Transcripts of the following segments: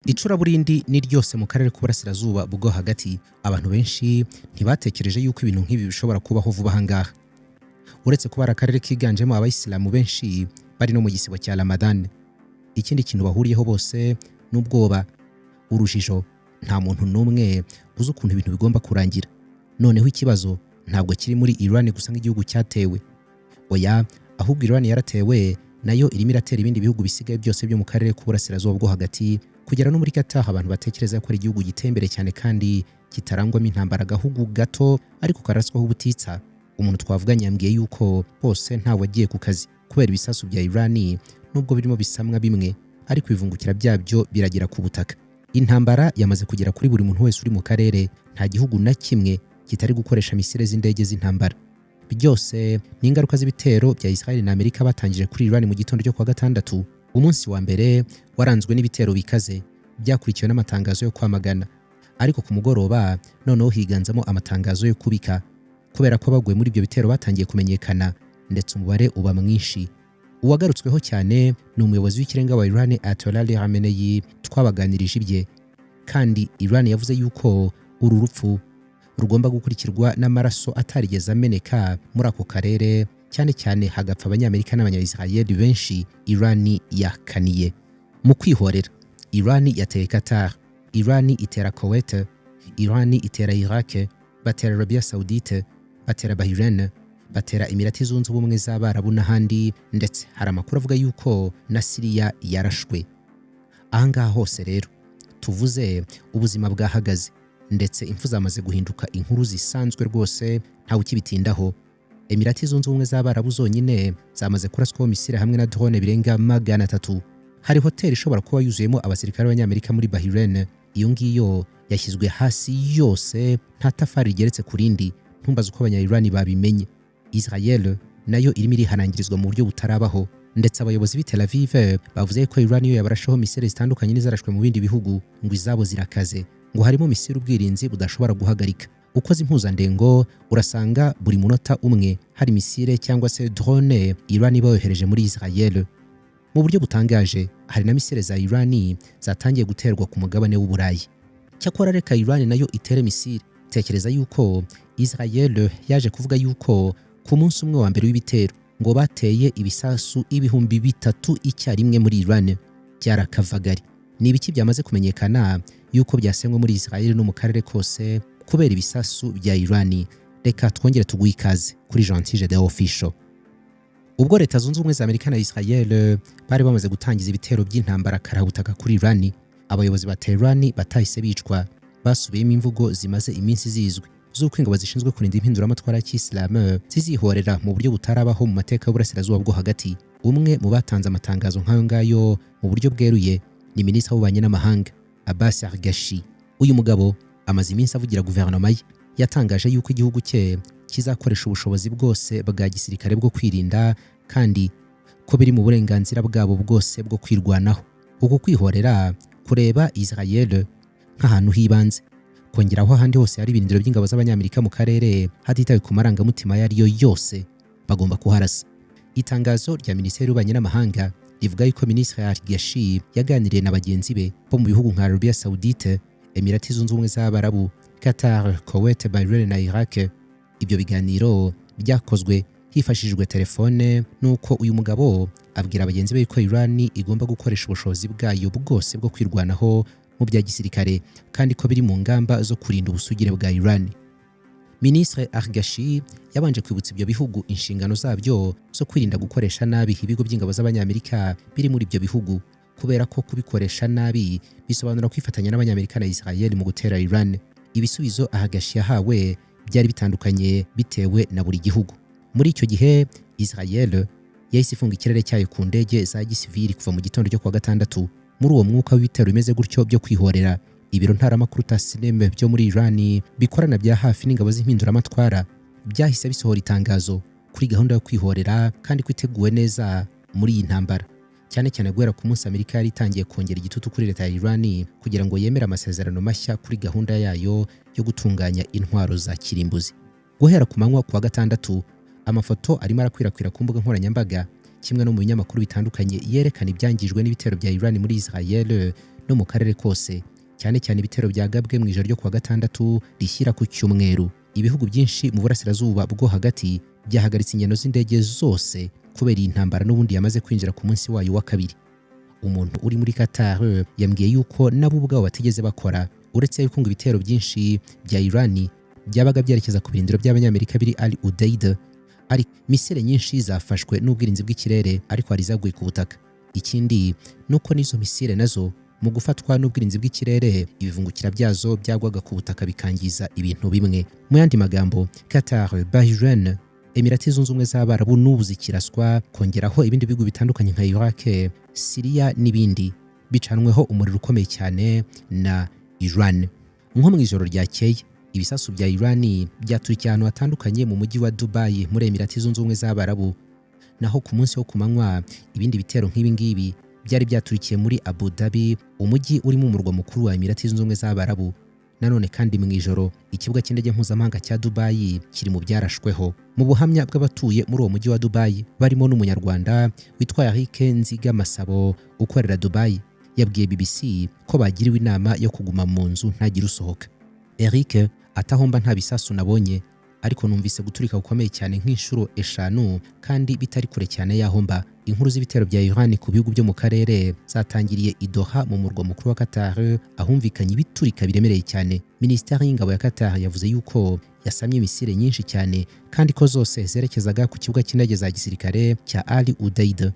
Icuraburindi ni ryose mu karere k'Uburasirazuba bwo Hagati. Abantu benshi ntibatekereje yuko ibintu nk'ibi bishobora kubaho vuba aha ngaha. Uretse kuba ari akarere kiganjemo Abayisilamu benshi bari no mu gisibo cya Ramadan, ikindi kintu bahuriyeho bose ni ubwoba, urujijo. Nta muntu n'umwe uzi ukuntu ibintu bigomba kurangira. Noneho ikibazo ntabwo kiri muri Iran gusa nk'igihugu cyatewe, oya, ahubwo Iran yaratewe, nayo irimo iratera ibindi bihugu bisigaye byose byo mu karere k'Uburasirazuba bwo Hagati, kugera no muri Qatar, abantu batekereza ko ari igihugu giteye imbere cyane kandi kitarangwamo intambara, agahugu gato ariko karaswaho ubutitsa. Umuntu twavuganye yambwiye yuko bose ntawe wagiye ku kazi kubera ibisasu bya Iran, nubwo birimo bisamwa bimwe, ariko ibivungukira byabyo biragera ku butaka. Intambara yamaze kugera kuri buri muntu wese uri mu karere. Nta gihugu na kimwe kitari gukoresha misile z'indege z'intambara. Byose ni ingaruka z'ibitero bya Israel na Amerika batangije kuri Iran mu gitondo cyo kuwa gatandatu. Umunsi wa mbere waranzwe n'ibitero bikaze byakurikiwe n'amatangazo yo kwamagana, ariko ku mugoroba noneho higanzamo amatangazo yo kubika, kubera ko abaguye muri ibyo bitero batangiye kumenyekana, ndetse umubare uba mwinshi. Uwagarutsweho cyane ni umuyobozi w'ikirenga wa Iran, Ayatollah Ali Khamenei, twabaganirije ibye. Kandi Iran yavuze yuko uru rupfu rugomba gukurikirwa n'amaraso atarigeze ameneka muri ako karere, cyane cyane hagapfa Abanyamerika n'Abanya-Israel benshi Iran yakaniye. Mu kwihorera, Iran yateye Qatar, Iran itera Kuwait, Iran itera Iraq, batera Arabia Saoudite, batera Bahrain, batera Emirati Zunze Ubumwe z'Abarabu n'ahandi, ndetse hari amakuru avuga yuko na Siriya yarashwe. Ahangaha hose rero tuvuze, ubuzima bwahagaze, ndetse impfu zamaze guhinduka inkuru zisanzwe rwose, ntawe ukibitindaho. Emirati Zunze Ubumwe z'Abarabu zonyine zamaze kuraswaho misile hamwe na drone birenga 300. Hari hoteli ishobora kuba yuzuyemo abasirikare b'Abanyamerika muri Bahrain. Iyo ngiyo yashyizwe hasi yose, nta tafari rigeretse ku rindi. Ntumbaze uko Abanya-Iran babimenye. Israel nayo irimo irihanangirizwa mu buryo butarabaho, ndetse abayobozi b'i Tel Aviv bavuze ko Iran yo yabarasheho misile zitandukanye n'izarashwe mu bindi bihugu, ngo izabo zirakaze, ngo harimo misile ubwirinzi budashobora guhagarika. Ukoze impuzandengo, urasanga buri munota umwe hari misile cyangwa se drone Iran iba yohereje muri Israel. Mu buryo butangaje, hari na misile za Iran zatangiye guterwa ku mugabane w'Uburayi. Cyakora reka Iran nayo itere misile. Tekereza yuko Israel yaje kuvuga yuko ku munsi umwe wa mbere w'ibitero ngo bateye ibisasu 3000 icyarimwe muri Iran. Byarakavagari. Ni ibiki byamaze kumenyekana yuko byasenywe muri Israel no mu karere kose kubera ibisasu bya Iran? Reka twongere tuguhe ikaze kuri Gentile The Official. Ubwo Leta Zunze Ubumwe za Amerika na Israel bari bamaze gutangiza ibitero by'intambara karabutaka kuri Iran, abayobozi ba Tehran batahise bicwa basubiyemo imvugo zimaze iminsi zizwi z'uko ingabo zishinzwe kurinda impinduramatwara ya Kisilamu zizihorera mu buryo butarabaho mu mateka y'Uburasirazuba bwo Hagati. Umwe mu batanze amatangazo nk'ayo ngayo mu buryo bweruye ni minisitiri w'ububanyi n'amahanga, Abbas Araghchi. Uyu mugabo amaze iminsi avugira guverinoma ye. Yatangaje yuko igihugu cye kizakoresha ubushobozi bwose bwa gisirikare bwo kwirinda, kandi ko biri mu burenganzira bwabo bwose bwo kwirwanaho. Uku kwihorera kureba Israel nk'ahantu h'ibanze, kongeraho ahandi hose hari ibirindiro by'ingabo z'Abanyamerika mu karere, hatitawe ku marangamutima ayo ariyo yose, bagomba kuharasa. Itangazo rya Minisiteri y'Ububanyi n'Amahanga rivuga yuko Minisitiri Araghchi yaganiriye na bagenzi be bo mu bihugu nka Arabia Saoudite, Emirati Zunze Ubumwe z'Abarabu, Qatar, Kuwait, Bahrain na Iraq. Ibyo biganiro byakozwe hifashishijwe telefone, nuko uyu mugabo abwira bagenzi be ko Iran igomba gukoresha ubushobozi bwayo bwose bwo kwirwanaho mu bya gisirikare, kandi ko biri mu ngamba zo kurinda ubusugire bwa Iran. Minisitiri Araghchi yabanje kwibutsa ibyo bihugu inshingano zabyo zo kwirinda gukoresha nabi ibigo by'ingabo z'Abanyamerika biri muri ibyo bihugu, kubera ko kubikoresha nabi bisobanura kwifatanya n'Abanyamerika na Israel mu gutera Iran. Ibisubizo Araghchi yahawe byari bitandukanye bitewe na buri gihugu. Muri icyo gihe, Israel yahise ifunga ikirere cyayo ku ndege za gisivili kuva mu gitondo cyo kuwa gatandatu. Muri uwo mwuka w'ibitero bimeze gutyo byo kwihorera, ibiro ntaramakuru Tasnim byo muri Iran bikorana bya hafi n'ingabo z'impinduramatwara byahise bisohora itangazo kuri gahunda yo kwihorera, kandi ko iteguwe neza muri iyi ntambara, cyane cyane guhera ku munsi Amerika yari itangiye kongera igitutu kuri leta ya Iran kugira ngo yemere amasezerano mashya kuri gahunda yayo yo gutunganya intwaro za kirimbuzi. Guhera ku manywa kuwa gatandatu, amafoto arimo arakwirakwira ku mbuga nkoranyambaga kimwe no mu binyamakuru bitandukanye yerekana ibyangijwe n'ibitero bya Iran muri Israel. no mu karere kose, cyane cyane ibitero byagabwe mu ijoro ryo kuwa gatandatu rishyira ku cyumweru. Ibihugu byinshi mu Burasirazuba bwo Hagati byahagaritse ingendo z'indege zose kubera iyi ntambara n'ubundi yamaze kwinjira ku munsi wayo wa kabiri. Umuntu uri muri Qatar yambwiye yuko nabo ubwabo batigeze bakora, uretse yuko ngo ibitero byinshi bya Iran byabaga byerekeza ku birindiro by'Abanyamerika biri Al Udeid. Ari misile nyinshi zafashwe n'ubwirinzi bw'ikirere, ariko hari izaguye ku butaka. Ikindi nuko n'izo misile nazo mu gufatwa n'ubwirinzi bw'ikirere, ibivungukira byazo byagwaga ku butaka bikangiza ibintu bimwe. Mu yandi magambo, Qatar, Bahrain, Emirati Zunze Ubumwe z'Abarabu n'ubu zikiraswa, kongeraho ibindi bihugu bitandukanye nka Iraq, Syria n'ibindi, bicanweho umuriro ukomeye cyane na Iran. Nko mu ijoro ryakeye, ibisasu bya Iran byaturikiye ahantu hatandukanye mu mujyi wa Dubai muri Emirati Zunze Ubumwe z'Abarabu. Naho ku munsi wo ku manywa, ibindi bitero nk'ibi ngibi byari byaturikiye muri Abu Dhabi, umujyi urimo umurwa mukuru wa Emirati Zunze Ubumwe z'Abarabu. Nanone kandi mu ijoro, ikibuga cy'indege mpuzamahanga cya Dubai kiri mu byarashweho. Mu buhamya bw'abatuye muri uwo mujyi wa Dubai, barimo n'Umunyarwanda witwa Eric Nziga Masabo ukorera Dubai, yabwiye BBC ko bagiriwe inama yo kuguma mu nzu ntagire usohoka. Eric atahomba: "Nta bisasu nabonye, ariko numvise guturika gukomeye cyane nk'inshuro eshanu kandi bitari kure cyane y'aho mba." Inkuru z'ibitero bya Iran ku bihugu byo mu karere zatangiriye i Doha mu murwa mukuru wa Qatar, ahumvikanye ibiturika biremereye cyane. Minisiteri y'ingabo ya Qatar yavuze yuko yasamye misile nyinshi cyane kandi ko zose zerekezaga ku kibuga cy'indege za gisirikare cya Al Udeid.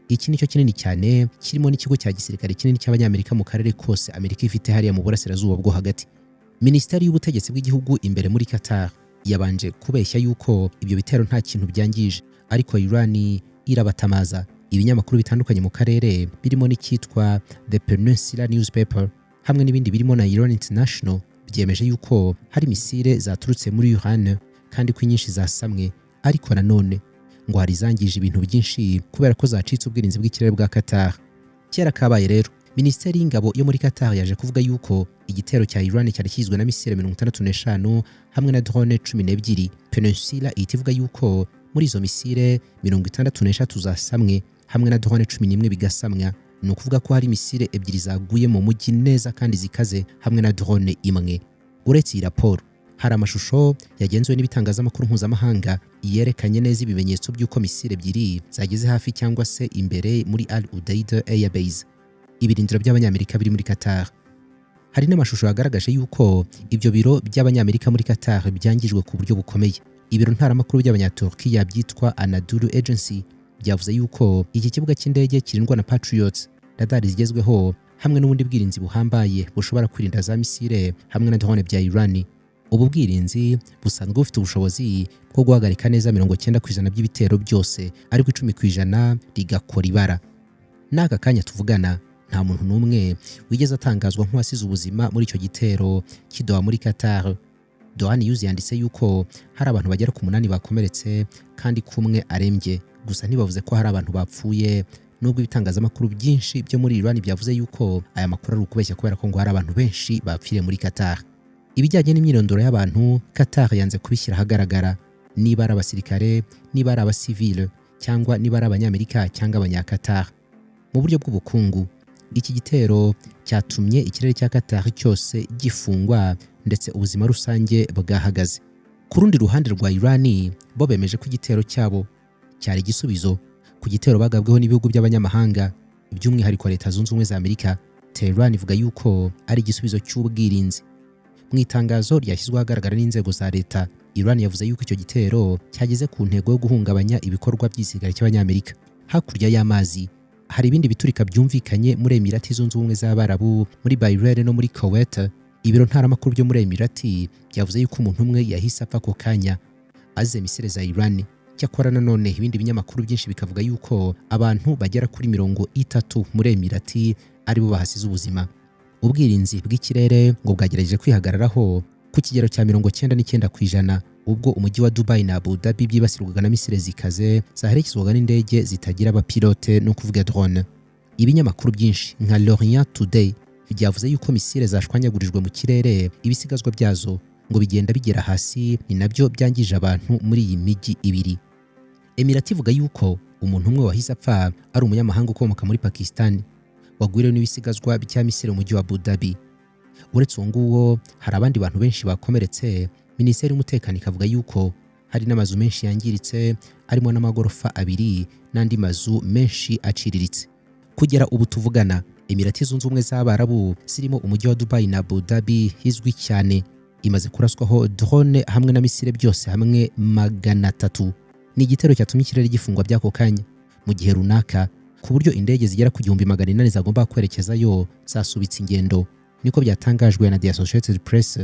Iki nicyo kinini cyane kirimo n'ikigo cya gisirikare kinini cy'Abanyamerika mu karere kose Amerika ifite hariya mu Burasirazuba bwo Hagati. Minisiteri y'ubutegetsi bw'igihugu imbere muri Qatar yabanje kubeshya yuko ibyo bitero nta kintu byangije, ariko Iran irabatamaza. Ibinyamakuru bitandukanye mu karere, birimo n'icyitwa The Peninsula Newspaper hamwe n'ibindi birimo na Iran International, byemeje yuko hari misile zaturutse muri Iran kandi ko inyinshi zasamwe, ariko nanone ngo hari izangije ibintu byinshi kubera ko zacitse ubwirinzi bw'ikirere bwa Qatar. Kera kabaye rero, Minisiteri y'ingabo yo muri Qatar yaje kuvuga yuko igitero cya Iran cyari kigizwe na misile 65 hamwe na drone 12. Peninsula ihita ivuga yuko muri izo misile 63 zasamwe hamwe na drone 11 bigasamwa. Ni ukuvuga ko hari misile ebyiri zaguye mu mujyi neza kandi zikaze, hamwe na drone imwe. Uretse iyi raporo, hari amashusho yagenzuwe n'ibitangazamakuru mpuzamahanga yerekanye neza ibimenyetso by'uko misile ebyiri zageze hafi cyangwa se imbere muri Al Udeid Air Base, ibirindiro by'Abanyamerika biri muri Qatar. Hari n'amashusho yagaragaje yuko ibyo biro by'Abanyamerika muri Qatar byangijwe ku buryo bukomeye. Ibiro ntaramakuru by'Abanyaturkiya byitwa Anadolu Agency byavuze yuko iki kibuga cy'indege kirindwa na Patriots, radari zigezweho hamwe n'ubundi bwirinzi buhambaye bushobora kwirinda za misile hamwe na drone bya Iran. Ubu bwirinzi busanzwe bufite ubushobozi bwo guhagarika neza 90% by'ibitero byose, ariko 10% rigakora ibara. N'aka kanya tuvugana, nta muntu n'umwe wigeze atangazwa nk'uwasize ubuzima muri icyo gitero cy'i Doha muri Qatar. Doha News yanditse yuko hari abantu bagera ku munani bakomeretse kandi kumwe arembye gusa, ntibavuze ko hari abantu bapfuye, nubwo ibitangazamakuru byinshi byo muri Iran byavuze yuko aya makuru ari ukubeshya kubera ko ngo hari abantu benshi bapfiriye muri Qatar. Ibijyanye n'imyirondoro y'abantu, Qatar yanze kubishyira ahagaragara, niba ari abasirikare, niba ari abasivile, cyangwa niba ari Abanyamerika cyangwa Abanyakatar. Mu buryo bw'ubukungu, iki gitero cyatumye ikirere cya Qatar cyose gifungwa, ndetse ubuzima rusange bwahagaze. Ku rundi ruhande rwa Iran, bo bemeje ko igitero cyabo cyari igisubizo ku gitero bagabweho n'ibihugu by'abanyamahanga, by'umwihariko Leta Zunze Ubumwe za Amerika. Tehran ivuga yuko ari igisubizo cy'ubwirinzi. Mu itangazo ryashyizwe ahagaragara n'inzego za leta, Iran yavuze yuko icyo gitero cyageze ku ntego yo guhungabanya ibikorwa by'igisirikare cy'Abanyamerika. Hakurya y'amazi hari ibindi biturika byumvikanye muri Emirati Zunze Ubumwe z'Abarabu, muri Bahrain no muri Kuwait. Ibiro ntaramakuru byo muri Emirati byavuze yuko umuntu umwe yahise apfa ako kanya azize misile za Iran. Cyakora nanone ibindi binyamakuru byinshi bikavuga yuko abantu bagera kuri 30 muri Emirati aribo bahasize ubuzima. Ubwirinzi bw'ikirere ngo bwagerageje kwihagararaho ku kigero cya 99% ubwo umujyi wa Dubai na Abu Dhabi byibasirwaga na misile zikaze zaherekezwaga n'indege zitagira abapilote, no kuvuga drone. Ibinyamakuru byinshi nka L'Orient Today byavuze yuko misile zashwanyagurijwe mu kirere, ibisigazwa byazo ngo bigenda bigera hasi, ni nabyo byangije abantu muri iyi mijyi ibiri. Emirati ivuga yuko umuntu umwe wahise apfa ari umunyamahanga ukomoka muri Pakistan. Wagwiriwe n'ibisigazwa bya misile mu mujyi wa Abu Dhabi. Uretse uwo nguwo, hari abandi bantu benshi bakomeretse. Minisiteri y'Umutekano ikavuga yuko hari n'amazu menshi yangiritse, arimo n'amagorofa abiri n'andi mazu menshi aciriritse. Kugera ubu tuvugana, Emirati Zunze Ubumwe z'Abarabu zirimo umujyi wa Dubai na Abu Dhabi izwi cyane imaze kuraswaho drone hamwe na misile, byose hamwe 300. Ni igitero cyatumye ikirere gifungwa by'ako kanya mu gihe runaka, ku buryo indege zigera ku 1800 zagomba kwerekezayo zasubitse ingendo. Niko byatangajwe na The Associated Press.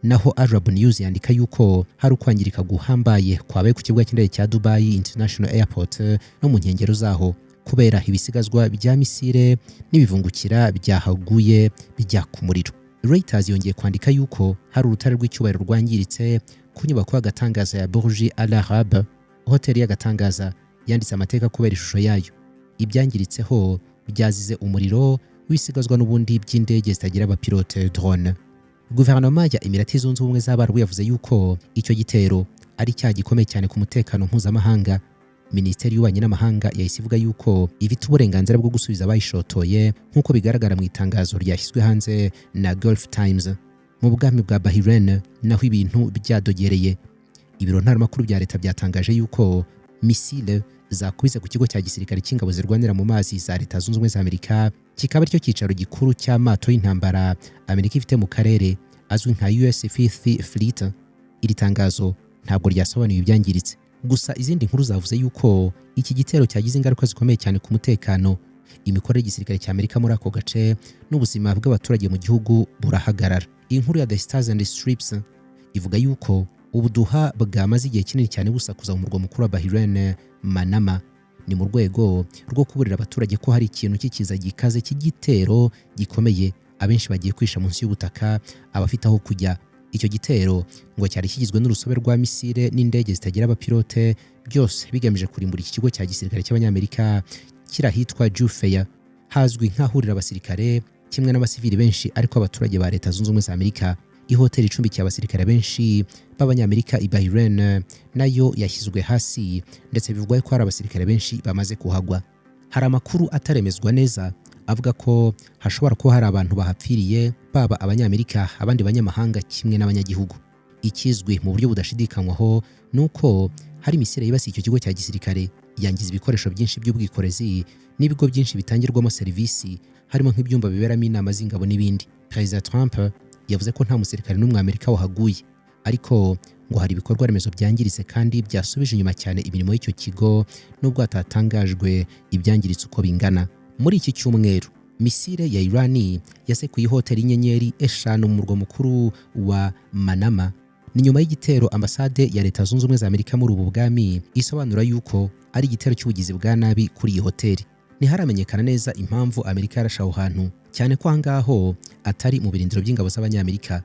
Naho Arab News yandika yuko hari ukwangirika guhambaye kwabaye ku kibuga cy'indege cya Dubai International Airport no mu nkengero zaho, kubera ibisigazwa bya misile n'ibivungukira byahaguye bijyaka umuriro. Reuters yongeye kwandika yuko hari urutare rw'icyubahiro rwangiritse ku nyubako y'agatangaza ya Burj Al Arab, hoteli y'agatangaza yanditse amateka kubera ishusho yayo. Ibyangiritseho byazize umuriro w'ibisigazwa n'ubundi by'indege zitagira abapilote, drone. Guverinoma ya Emirati Zunze Ubumwe z'Abarabu yavuze yuko icyo gitero ari icyaha gikomeye cyane ku mutekano mpuzamahanga. Minisiteri y'Ububanyi n'Amahanga yahise ivuga yuko ifite uburenganzira bwo gusubiza abayishotoye, nk'uko bigaragara mu itangazo ryashyizwe hanze na Gulf Times. Mu bwami bwa Bahrain naho ibintu byadogereye. Ibiro ntaramakuru bya leta byatangaje yuko misile zakubise ku kigo cya gisirikare cy'ingabo zirwanira mu mazi za Leta Zunze Ubumwe za Amerika, kikaba aricyo cyicaro gikuru cy'amato y'intambara Amerika ifite mu karere, azwi nka US Fifth Fleet. Iri tangazo ntabwo ryasobanuye ibyangiritse. Gusa izindi nkuru zavuze yuko iki gitero cyagize ingaruka zikomeye cyane ku mutekano, imikorere y'igisirikare cya Amerika muri ako gace n'ubuzima bw'abaturage mu gihugu burahagarara. Inkuru ya The Stars and Stripes ivuga yuko ubuduha bwamaze igihe kinini cyane busakuza mu murwa mukuru wa Bahrain, Manama. Ni mu rwego rwo kuburira abaturage ko hari ikintu cy'ikiza gikaze cy'igitero gikomeye. Abenshi bagiye kwisha munsi y'ubutaka, abafite aho kujya. Icyo gitero ngo cyari kigizwe n'urusobe rwa misile n'indege zitagira abapilote, byose bigamije kurimbura iki kigo cya gisirikare cy'Abanyamerika kiri ahitwa Jufeya, hazwi nk'ahurira abasirikare kimwe n'abasivili benshi, ariko abaturage ba Leta Zunze Ubumwe za Amerika. Ihoteli icumbikiye abasirikare benshi b'Abanyamerika i Bahrain nayo yashyizwe hasi, ndetse bivugwa ko hari abasirikare benshi bamaze kuhagwa. Hari amakuru ataremezwa neza avuga ko hashobora kuba hari abantu bahapfiriye, baba Abanyamerika, abandi banyamahanga kimwe n'abanyagihugu. Ikizwi mu buryo budashidikanywaho ni uko hari misile yibasiye icyo kigo cya gisirikare, yangiza ibikoresho byinshi by'ubwikorezi n'ibigo byinshi bitangirwamo serivisi, harimo nk'ibyumba biberamo inama z'ingabo n'ibindi. Perezida Trump yavuze ko nta musirikare n'umwe Amerika wahaguye, ariko ngo hari ibikorwa remezo byangiritse kandi byasubije inyuma cyane imirimo y'icyo kigo, nubwo hatatangajwe ibyangiritse uko bingana. Muri iki cyumweru, misile ya Irani yasekuye ihoteli y'inyenyeri 5 mu murwa mukuru wa Manama. Ni nyuma y'igitero ambasade ya Leta Zunze Ubumwe za Amerika muri ubu bwami isobanura yuko ari igitero cy'ubugizi bwa nabi kuri iyi hoteli. Ntiharamenyekana neza impamvu Amerika yarashe aho hantu, cyane ko ahangaho atari mu birindiro by'ingabo z'Abanyamerika.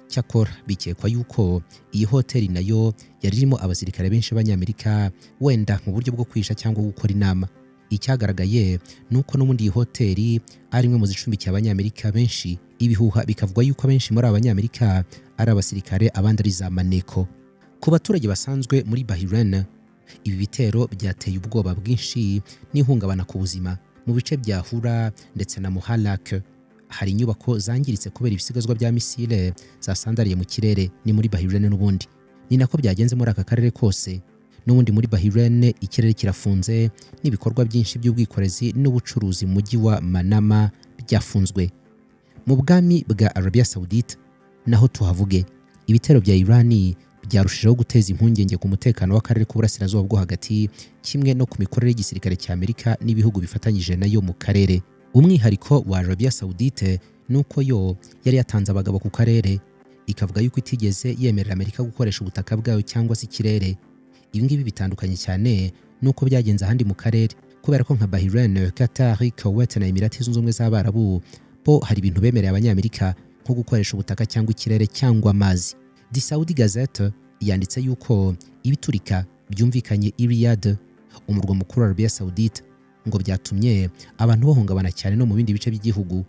Cyakora bikekwa yuko iyi hoteli nayo yari irimo abasirikare benshi b'Abanyamerika, wenda mu buryo bwo kwisha cyangwa gukora inama. Icyagaragaye ni uko n'ubundi iyi hoteli ari imwe mu zicumbikiye Abanyamerika benshi. Ibihuha bikavuga yuko abenshi muri aba Banyamerika ari abasirikare, abandi ari za maneko. Ku baturage basanzwe muri Bahrain, ibi bitero byateye ubwoba bwinshi n'ihungabana ku buzima. Mu bice bya Hura ndetse na Muhalak hari inyubako zangiritse kubera ibisigazwa bya misile zasandariye mu kirere. Ni muri Bahrain n'ubundi. Ni nako byagenze muri aka karere kose. N'ubundi muri Bahrain ikirere kirafunze, n'ibikorwa byinshi by'ubwikorezi n'ubucuruzi mu mujyi wa Manama byafunzwe. Mu bwami bwa Arabia Saudite naho tuhavuge, ibitero bya Irani byarushijeho guteza impungenge ku mutekano w'akarere k'Uburasirazuba bwo Hagati, kimwe no ku mikorere y'igisirikare cya Amerika n'ibihugu bifatanyije nayo mu karere. Umwihariko wa Arabia Saudite ni uko yo yari yatanze abagabo ku karere, ikavuga yuko itigeze yemerera Amerika gukoresha ubutaka bwayo cyangwa se ikirere. Ibi ngibi bitandukanye cyane n'uko byagenze ahandi mu karere, kubera ko nka Bahrain, Qatar, Kuwait na Emirati Zunze Ubumwe z'Abarabu bo hari ibintu bemereye Abanyamerika, nko gukoresha ubutaka cyangwa ikirere cyangwa amazi. The Saudi Gazette yanditse yuko ibiturika byumvikanye i Riyadh, umurwa mukuru wa Arabia Saudite, ngo byatumye abantu bahungabana cyane no mu bindi bice by'igihugu.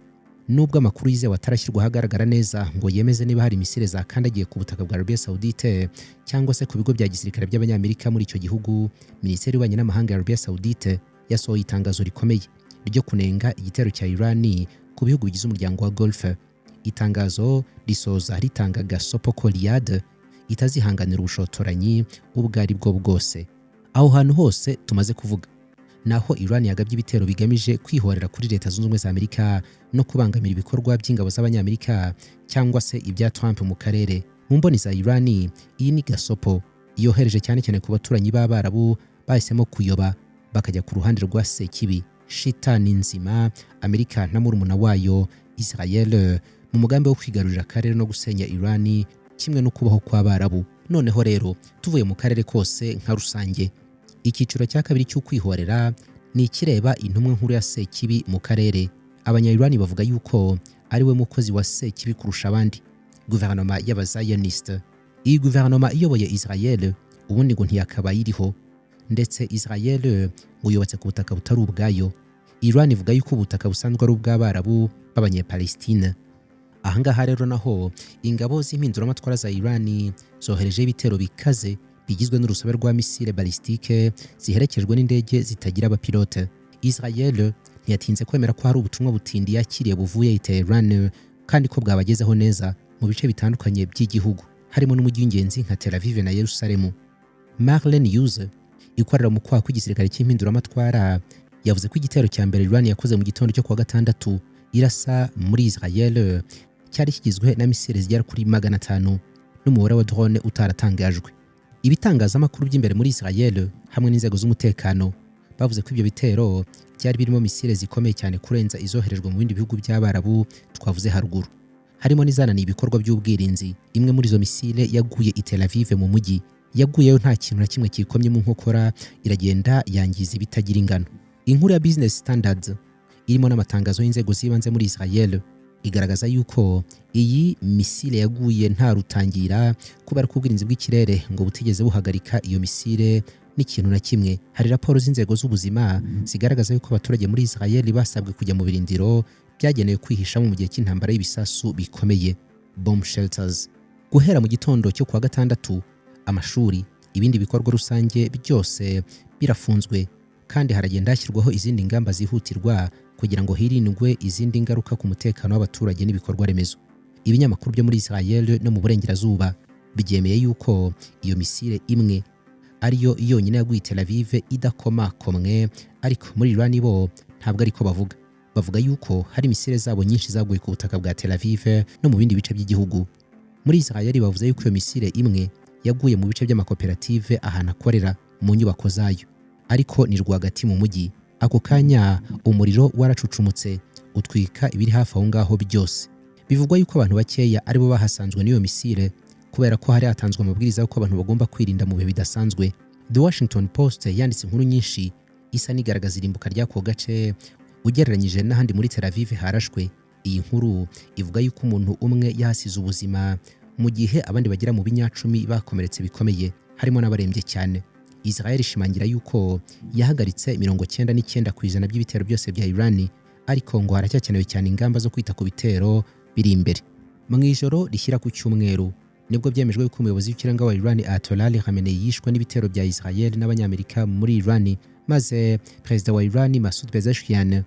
Nubwo amakuru yizewe atarashyirwa ahagaragara neza ngo yemeze niba hari misile zakandagiye ku butaka bwa Arabia Saudite cyangwa se ku bigo bya gisirikare by'Abanyamerika muri icyo gihugu, Minisiteri y'Ububanyi n'Amahanga ya Arabia Saudite yasohoye itangazo rikomeye. ryo kunenga igitero cya Iran ku bihugu bigize umuryango wa Gulf. Itangazo risoza ritanga gasopo ko Riyadh itazihanganira ubushotoranyi ubwo ari bwo bwose. Aho hantu hose tumaze kuvuga naho Iran yagabye ibitero bigamije kwihorera kuri Leta Zunze Ubumwe za Amerika no kubangamira ibikorwa by'ingabo z'Abanyamerika cyangwa se ibya Trump mu karere. Mu mboni za Iran, iyi ni gasopo yohereje cyane cyane ku baturanyi b'Abarabu bahisemo kuyoba bakajya ku ruhande rwa Sekibi, shitani nzima, Amerika na murumuna wayo Israel, mu mugambi wo kwigarurira akarere no gusenya Iran kimwe no kubaho kw'Abarabu. Noneho rero tuvuye mu karere kose nka rusange, icyiciro cya kabiri cy'ukwihorera ni ikireba intumwa nkuru ya Sekibi mu karere. Abanya-Iran bavuga yuko ari we mukozi wa Sekibi kurusha abandi, guverinoma y'Abazioniste. Iyi guverinoma iyoboye Israel ubundi ngo ntiyakabaye iriho, ndetse Israel ngo yubatse ku butaka butari ubwayo. Iran ivuga yuko ubutaka busanzwe ari ubw'Abarabu b'Abanyapalestine. Ahangaha rero naho ingabo z'impinduramatwara za Iran zoherejeho ibitero bikaze bigizwe n'urusobe rwa misile balistique ziherekejwe n'indege zitagira abapilote. Israel ntiyatinze kwemera ko hari ubutumwa butindi yakiriye buvuye i Tehran kandi ko bwabagezeho neza mu bice bitandukanye by'igihugu, harimo n'umujyi w'ingenzi nka Tel Aviv na Yerusalemu. Marlene News ikorera mu kwaha kw'igisirikare cy'impinduramatwara yavuze ko igitero cya mbere Iran yakoze mu gitondo cyo kuwa gatandatu irasa muri Israel cyari kigizwe na misile zigera kuri 500 n'umubare wa drone utaratangajwe. Ibitangazamakuru by'imbere muri Israel hamwe n'inzego z'umutekano bavuze ko ibyo bitero byari birimo misile zikomeye cyane kurenza izoherejwe mu bindi bihugu by'Abarabu twavuze haruguru, harimo n'izananiye ibikorwa by'ubwirinzi. Imwe muri izo misile yaguye i Tel Aviv mu mujyi, yaguyeyo nta kintu na kimwe kikomye mu nkokora, iragenda yangiza ibitagira ingano. Inkuru ya Business Standards irimo n'amatangazo y'inzego z'ibanze muri Israel igaragaza yuko iyi misile yaguye nta rutangira, kubera ko ubwirinzi bw'ikirere ngo butigeze buhagarika iyo misile n'ikintu na kimwe. Hari raporo z'inzego z'ubuzima zigaragaza yuko abaturage muri Israel basabwe kujya mu birindiro byagenewe kwihishamo mu gihe cy'intambara y'ibisasu bikomeye, bomb shelters. Guhera mu gitondo cyo kuwa gatandatu, amashuri, ibindi bikorwa rusange byose birafunzwe, kandi haragenda hashyirwaho izindi ngamba zihutirwa kugira ngo hirindwe izindi ngaruka ku mutekano w'abaturage n'ibikorwa remezo. Ibinyamakuru byo muri Israel no mu burengerazuba byemeye yuko iyo misile imwe ariyo yonyine yaguye i Tel Aviv idakomakomwe, ariko muri Iran bo ntabwo ariko bavuga. Bavuga yuko hari misile zabo nyinshi zaguye ku butaka bwa Tel Aviv no mu bindi bice by'igihugu. Muri Israel bavuze yuko iyo misile imwe yaguye mu bice by'amakoperative ahantu akorera mu nyubako zayo, ariko ni rwagati mu mujyi. Ako kanya umuriro waracucumutse, utwika ibiri hafi aho ngaho byose. Bivugwa yuko abantu bakeya aribo bahasanzwe n'iyo misile, kubera ko hari hatanzwe amabwiriza y'uko abantu bagomba kwirinda mu bihe bidasanzwe. The Washington Post yanditse inkuru nyinshi isa n'igaragaza irimbuka ry'ako gace ugereranyije n'ahandi muri Tel Aviv harashwe. Iyi nkuru ivuga yuko umuntu umwe yahasize ubuzima, mu gihe abandi bagera mu binyacumi bakomeretse bikomeye, harimo n'abarembye cyane. Israel ishimangira yuko yahagaritse 99% by'ibitero byose bya Iran, ariko ngo haracyakenewe cyane ingamba zo kwita ku bitero biri imbere. Mu ijoro rishyira ku cyumweru nibwo byemejwe yuko umuyobozi w'ikirenga wa Iran, Ayatollah Ali Khamenei, yishwe n'ibitero bya Israel n'Abanyamerika muri Iran, maze perezida wa Iran, Masoud Pezeshkian,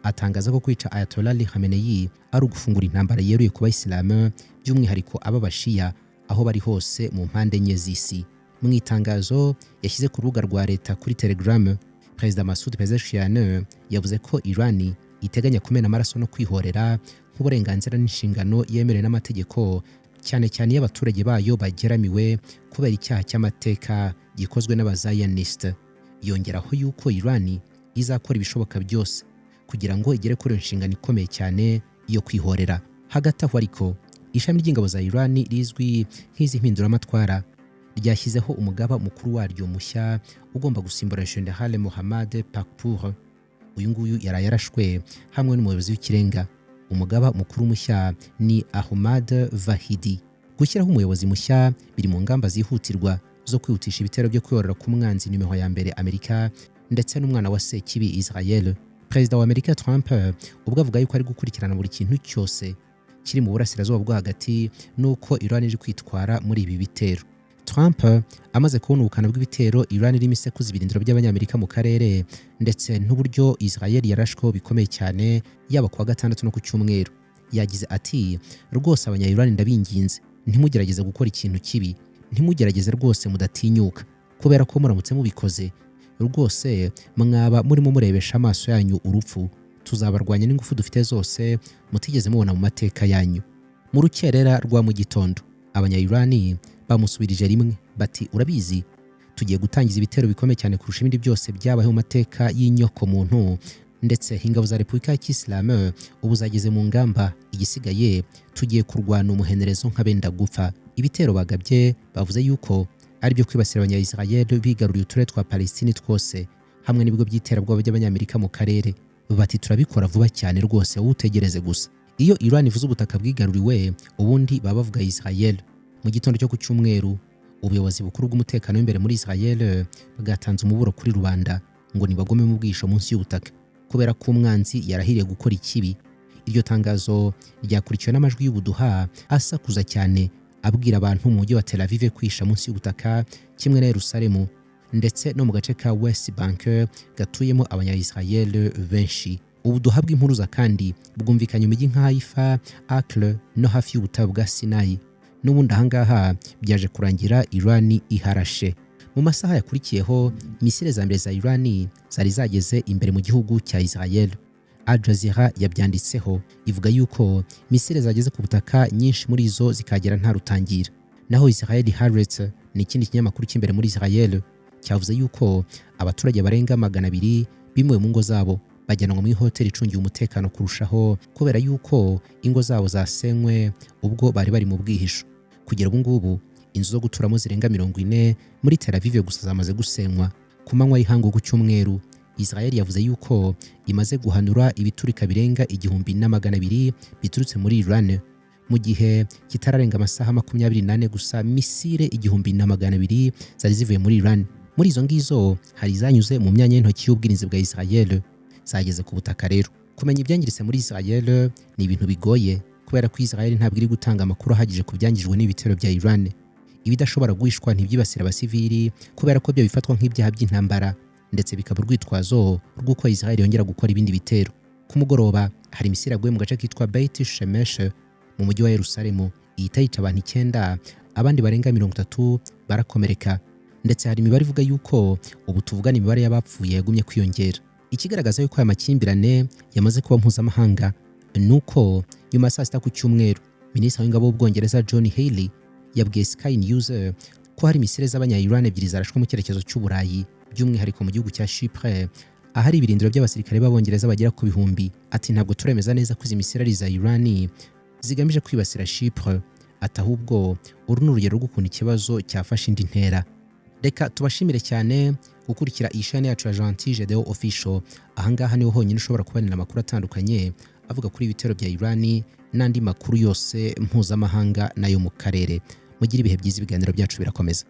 atangaza ko kwica Ayatollah Ali Khamenei ari ugufungura intambara yeruye ku Bayisilamu, by'umwihariko ab'Abashiya aho bari hose mu mpande enye z'isi. Mu itangazo yashyize ku rubuga rwa leta kuri Telegram, Perezida Masoud Pezeshkian yavuze ko Iran iteganya kumena amaraso no kwihorera nk'uburenganzira n'inshingano yemerewe n'amategeko, cyane cyane iyo abaturage bayo bageramiwe kubera icyaha cy'amateka gikozwe n'Abazioniste. Yongeraho yuko Iran izakora ibishoboka byose kugira ngo igere kuri iyo nshingano ikomeye cyane yo kwihorera. Hagati aho ariko, ishami ry'ingabo za Iran rizwi nk'iz'impinduramatwara ryashyizeho umugaba mukuru waryo mushya ugomba gusimbura General Mohammad Pakpour, uyu nguyu yaraye yarashwe, hamwe n'umuyobozi w'ikirenga. Umugaba mukuru mushya ni Ahmad Vahidi. Gushyiraho umuyobozi mushya biri mu ngamba zihutirwa zo kwihutisha ibitero byo kwihorera ku mwanzi nimero ya mbere, Amerika, ndetse n'umwana wa Sekibi, Israel. Perezida wa Amerika Trump ubwo avuga yuko ari gukurikirana buri kintu cyose kiri mu Burasirazuba bwo Hagati n'uko Iran iri kwitwara muri ibi bitero. Trump Trump amaze kubona ubukana bw'ibitero Iran irimo isekuza ibirindiro by'Abanyamerika mu karere, ndetse n'uburyo Israel yarashweho bikomeye cyane yaba kuwa gatandatu no ku cyumweru, yagize ati: "Rwose abanya Iran, ndabinginze, ntimugerageze gukora ikintu kibi, ntimugerageze rwose, mudatinyuka, kubera ko muramutse mubikoze rwose mwaba murimo murebesha amaso yanyu urupfu. Tuzabarwanya n'ingufu dufite zose mutigeze mubona mu mateka yanyu." Mu rukerera rwa mu gitondo, abanya-Irani bamusubirije rimwe bati: "Urabizi, tugiye gutangiza ibitero bikomeye cyane kurusha ibindi byose byabayeho mu mateka y'inyoko muntu, ndetse ingabo za Repubulika ya Kisilamu ubu zageze mu ngamba. Igisigaye tugiye kurwana umuhenerezo nk'abenda gupfa." Ibitero bagabye bavuze yuko ari byo kwibasira abanya-Israel bigaruriye uturere twa Palestine twose hamwe n'ibigo by'iterabwoba by'Abanyamerika mu karere. Bati: "Turabikora vuba cyane rwose, wowe utegereze gusa." Iyo Iran ivuze ubutaka bwigaruriwe, ubundi baba bavuga Israel. Mu gitondo cyo ku cyumweru, ubuyobozi bukuru bw'umutekano w'imbere muri Israel bwatanze umuburo kuri rubanda ngo nibagome mu bwihisho munsi y'ubutaka, kubera ko umwanzi yarahiriye gukora ikibi. Iryo tangazo ryakurikiwe n'amajwi y'ubuduha asakuza cyane abwira abantu mu mujyi wa Tel Aviv kwihisha munsi y'ubutaka, kimwe na Yerusalemu ndetse no mu gace ka West Bank gatuyemo abanya-Israel benshi. Ubuduha bw'impuruza kandi bwumvikanye mu mijyi nka Haifa, Acre no hafi y'ubutayu bwa Sinai. N'ubundi ahangaha byaje kurangira Iran iharashe. Mu masaha yakurikiyeho, misile za mbere za Iran zari zageze imbere mu gihugu cya Israel. Al Jazeera yabyanditseho ivuga yuko misile zageze ku butaka, nyinshi muri zo zikagera nta rutangira. Naho Israel Haaretz ni ikindi kinyamakuru cy'imbere muri Israel cyavuze yuko abaturage barenga 200 bimuwe mu ngo zabo, bajyanwa muri hoteli icungiwe umutekano kurushaho, kubera yuko ingo zabo zasenywe ubwo bari bari mu bwihisho. Kugera ubu ngubu, inzu zo guturamo zirenga 40 muri Tel Aviv gusa zamaze gusenywa. Ku manywa y'ihangu ku cyumweru, Israel yavuze yuko imaze guhanura ibiturika birenga 1200 biturutse muri Iran, mu gihe kitararenga amasaha 24 gusa. Misile 1200 zari zivuye muri Iran. Muri izo ngizo hari izanyuze mu myanya y'intoki y'ubwirinzi bwa Israel, zageze ku butaka. Rero kumenya ibyangiritse muri Israel ni ibintu bigoye, kubera ko Israel ntabwo iri gutanga amakuru ahagije ku byangijwe n'ibitero bya Iran. Ibidashobora guhishwa ntibyibasira abasivili, kubera ko byo bifatwa nk'ibyaha by'intambara, ndetse bikaba urwitwazo rw'uko Israel yongera gukora ibindi bitero. Ku mugoroba hari misile yaguye mu gace kitwa Beit Shemesh mu mujyi wa Yerusalemu, ihita yica abantu icyenda, abandi barenga 30 barakomereka, ndetse hari imibare ivuga yuko ubu tuvugana imibare y'abapfuye yagumye kwiyongera. Ikigaragaza yuko aya makimbirane yamaze kuba mpuzamahanga ni uko nyuma ya saa sita ku cyumweru, Minisitiri w'ingabo w'Ubwongereza John Healey yabwiye Sky News ko hari misile z'abanya-Iran ebyiri zarashwe mu cyerekezo cy'Uburayi, by'umwihariko mu gihugu cya Chypre, ahari ibirindiro by'abasirikare b'Abongereza bagera ku bihumbi. Ati: "Ntabwo turemeza neza ko izi misile ari iza Iran zigamije kwibasira Chypre." Ati: "Ahubwo uru ni urugero rw'ukuntu ikibazo cyafashe indi ntera." Reka tubashimire cyane gukurikira iyi chaîne yacu ya Gentil Gedeo Official. Ahangaha niho honyine ushobora kubonera amakuru atandukanye avuga kuri ibitero bya Iran n'andi makuru yose mpuzamahanga n'ayo mu karere. Mugire ibihe byiza, ibiganiro byacu birakomeza.